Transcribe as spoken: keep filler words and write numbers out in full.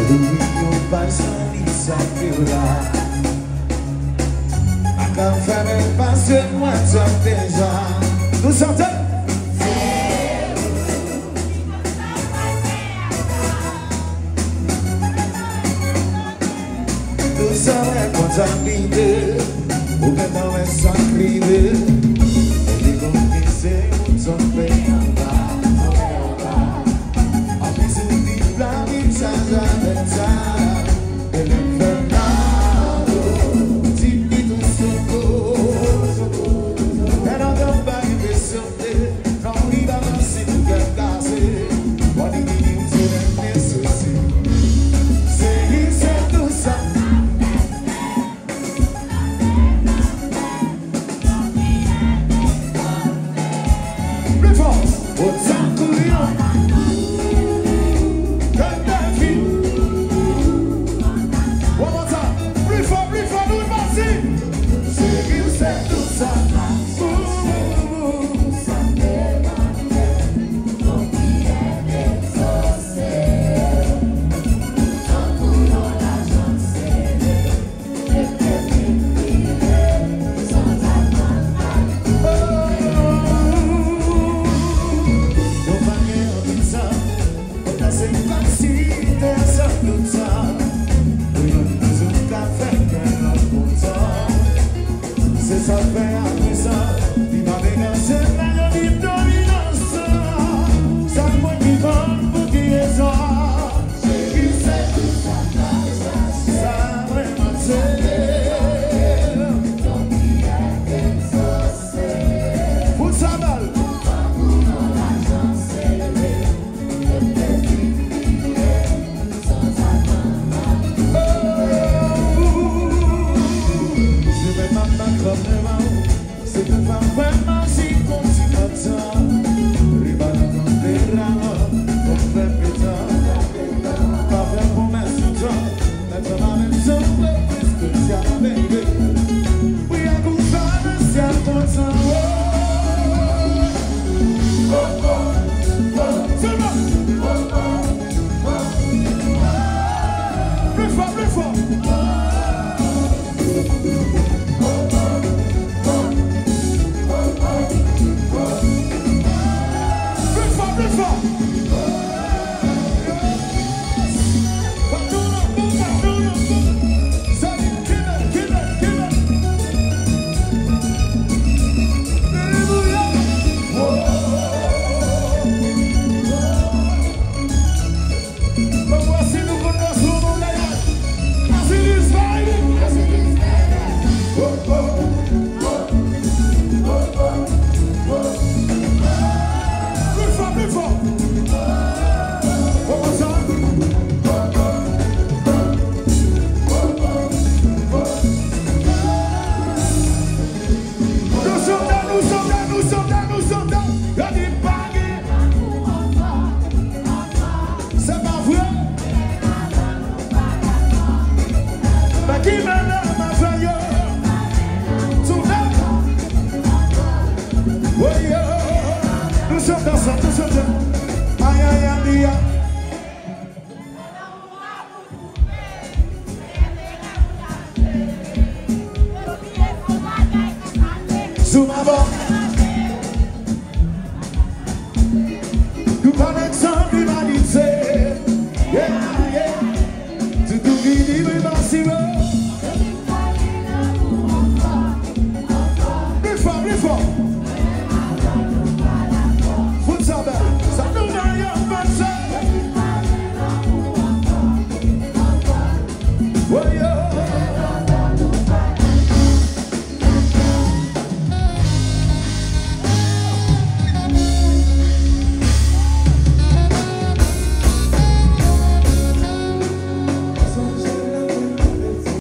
Ouvri yon paj nan Instagram. Ak afè men pase mwen tann deja. Nou chante. Nou sa wè kontan lide. Ou gentan wè sa k rive. Epi konfese ou tonbe anba. Anplis ou di planifikasyon avèk sa. E lè m fè kado, ti pit ou soko. Fè nan granpa enpresyon. Non, li pa nan si pou kè kase. Bò li di li ou se lè nesesi. Se li se tou sa. Pli fò. Otan kou yon. Kè defi. One more time. Pli fò, pli fò, nou pase. Se li se tou sa. Yo pa gen anpil sa. Pase fasilite san dout sa. Pou yon jou ka fè kè lòt kontan. Se sa k fè aprezan li pa vle nan semèn yo di dominans. Sa mwen ki vann pou ki rezon. Sa mwen mande. Fout sa bal. Se menm ap bat kòb devan ou. Se pou fè m kwè maji konn ti kontan. Li pa nan konperaman pou fè petan. Pa fè pwomès lontan. Mèt fè pa menm jan vre, plis ke dyaman, baby. Priyè pou fè nan syèl kontan. Sèlman. Pli fò, pli fò. Pli fò, pli fò. Alelouya. Bon, vwasi nou konn danse yon bagay. Asilis, baby. Oh, oh, oh, oh, oh, oh. Pli fò, pli fò. Kòman sa? Nou chante, nou chante, nou chante, nou chante. Yo di pa gen. Se pa vre. Men ki mennaj m avè yo. Tounen. Woyo. Nou chante ansanm, nou chante. Ay, ay, ay, ay. Sou m avè w. Nou pa nan egzanp imanite. Yeah, yeah. Toutou ki di m enposib. Pli fò, pli fò.